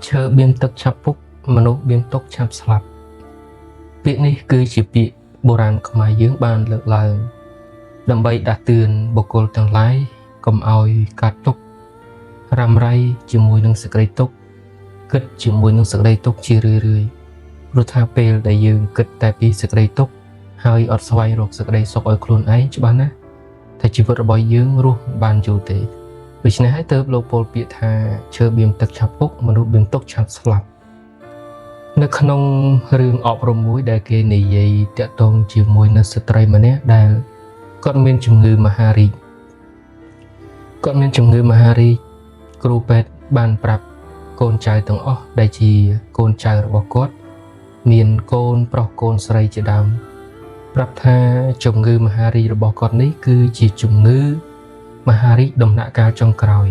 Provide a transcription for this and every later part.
ឈើបៀមទឹកឆាប់ពុកមនុស្សបៀមទុកឆាប់ស្លាប់ពាក្យនេះគឺជាពាក្យបុរាណខ្មែរយើងបានលើកឡើងដើម្បីដាស់តឿនបុគ្គលទាំងឡាយកុំឲ្យកើតទុក្ខរ៉ាំរ៉ៃជាមួយនឹងសេចក្តីទុក្ខគិតជាមួយនឹងសេចក្តីទុក្ខជារឿយៗព្រោះថាពេលដែលយើងគិតតែពីសេចក្តីទុក្ខហើយអត់ស្វែងរកសេចក្តីសុខឲ្យខ្លួនឯងច្បាស់ណាស់ថាជីវិតរបស់យើងរស់មិនបានយូរទេដូច្នេះហើយទើបលោកពោលពាក្យថាឈើបៀមទឹកឆាប់ពុកមនុស្សបៀមទុកឆាប់ស្លាប់នៅក្នុងរឿងអប់រំមួយដែលគេនិយាយតាក់ទងជាមួយនឹងស្ត្រីម្នាក់ដែលគាត់មានជំងឺមហារីកគាត់មានជំងឺមហារីកគ្រូពេទ្យបានប្រាប់កូនចៅទាំងអស់ដែលជាកូនចៅរបស់គាត់មានកូនប្រុសកូនស្រីជាដើមប្រាប់ថាជំងឺមហារីករបស់គាត់នេះគឺជាជំងឺមហារីកដំណាក់កាលចុងក្រោយ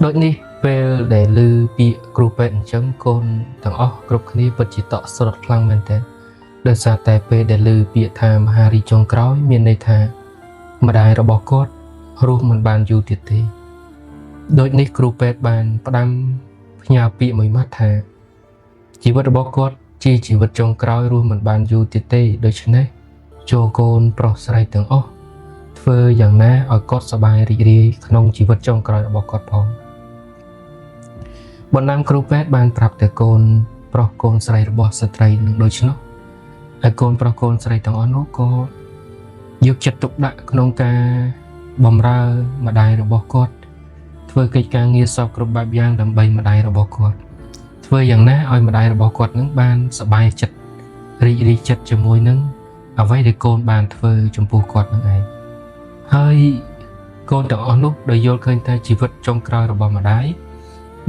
ដូចនេះពេលដែលឮពាក្យគ្រូពេទ្យអញ្ចឹងកូនទាំងអស់គ្រប់គ្នាពិតជាតក់ស្លុតខ្លាំងមែនទែនដោយសារតែពេលដែលឮពាក្យថាមហារីកចុងក្រោយមានន័យថាម្ដាយរបស់គាត់រស់មិនបានយូរទៀតទេដូចនេះគ្រូពេទ្យបានផ្ដាំផ្ញើពាក្យមួយម៉ាត់ថាជីវិតរបស់គាត់ជាជីវិតចុងក្រោយរស់មិនបានយូរទៀតទេដូច្នេះចូលកូនប្រុសស្រីទាំងអស់ធ្វើយ៉ាងណាឲ្យគាត់សប្បាយរីករាយក្នុងជីវិតចុងក្រោយរបស់គាត់ផងបណ្ដាំគ្រូពេទ្យបានប្រាប់ទៅកូនប្រុសកូនស្រីរបស់ស្ត្រីនឹងដូច្នោះហើយកូនប្រុសកូនស្រីទាំងអស់នោះក៏យកចិត្តទុកដាក់ក្នុងការបម្រើម្ដាយរបស់គាត់ធ្វើកិច្ចការងារសពគ្រប់បែបយ៉ាងដើម្បីម្ដាយរបស់គាត់ធ្វើយ៉ាងណាឲ្យម្ដាយរបស់គាត់នឹងបានសប្បាយចិត្តរីករាយចិត្តជាមួយនឹងអ្វីដែលកូនបានធ្វើចំពោះគាត់នឹងឯងហើយកូនទាំងអស់នោះដោយយល់ឃើញថាជីវិតចុងក្រោយរបស់ម្ដាយ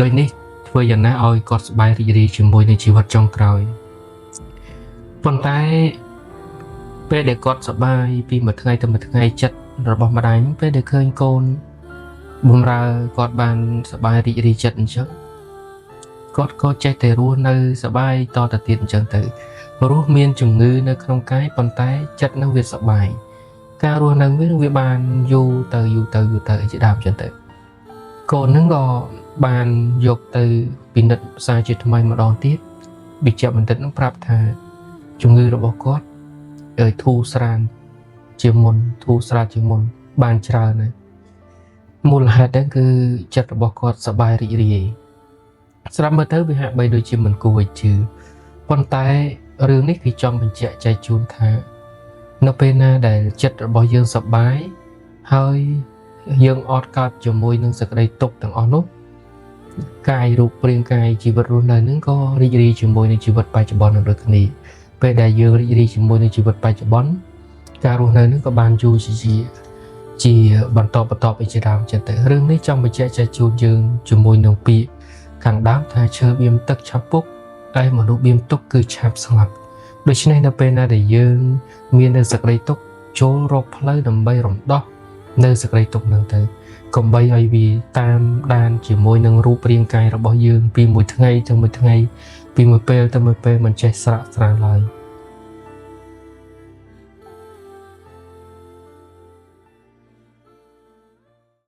ដូចនេះធ្វើយ៉ាងណាឲ្យគាត់សប្បាយរីករាយជាមួយនឹងជីវិតចុងក្រោយប៉ុន្តែពេលដែលគាត់សប្បាយពីមួយថ្ងៃទៅមួយថ្ងៃចិត្តរបស់ម្ដាយពេលដែលឃើញកូនបំរើគាត់បានសប្បាយរីករាយចិត្តអញ្ចឹងគាត់ក៏ចេះតែរស់នៅសប្បាយតទៅទៀតអញ្ចឹងទៅរស់មានជំងឺនៅក្នុងកាយប៉ុន្តែចិត្តនឹងវាសប្បាយការរស់នៅវាបានយូរទៅយូរទៅយូរទៅជាដើមអញ្ចឹងទៅកូននឹងក៏បានយកទៅពិនិត្យសារជាថ្មីម្ដងទៀតវិជ្ជបណ្ឌិតនឹងប្រាប់ថាជំងឺរបស់គាត់ធូរស្រាលជាមុនធូរស្រាលជាងមុនបានច្រើនហើយមូលហេតុហ្នឹងគឺចិត្តរបស់គាត់សប្បាយរីករាយស្រាប់មើលទៅវាហាក់បីដូចជាមិនគួរឲ្យជឿប៉ុន្តែរឿងនេះគឺចង់បញ្ជាក់ចែកជូនថានៅពេលណាដែលចិត្តរបស់យើងសប្បាយហើយយើងអត់កើតជាមួយនឹងសេចក្តីទុក្ខទាំងអស់នោះកាយរូបរាងកាយជីវិតរស់នៅនឹងក៏រីករាយជាមួយនឹងជីវិតបច្ចុប្បន្ននឹងដូចគ្នាពេលដែលយើងរីករាយជាមួយនឹងជីវិតបច្ចុប្បន្នការរស់នៅនឹងក៏បានយូរជាបន្តបន្តអីជាដើមចឹងទៅរឿងនេះចង់បញ្ជាក់ចែកជូនយើងជាមួយនឹងពាក្យខាងដើមថាឈើបៀមទឹកឆាប់ពុកឯមនុស្សបៀមទុកគឺឆាប់ស្លាប់ដូច្នេះនៅពេលណាដែលយើងមាននៅសេចក្តីទុក្ខចូលរកផ្លូវដើម្បីរំដោះនៅសេចក្តីទុក្ខហ្នឹងទៅកុំបីឲ្យវាតាមដានជាមួយនឹងរូបរាងកាយរបស់យើងពីមួយថ្ងៃទៅមួយថ្ងៃពីមួយពេលទៅមួយពេលមិនចេះស្រាកស្រានឡើយ។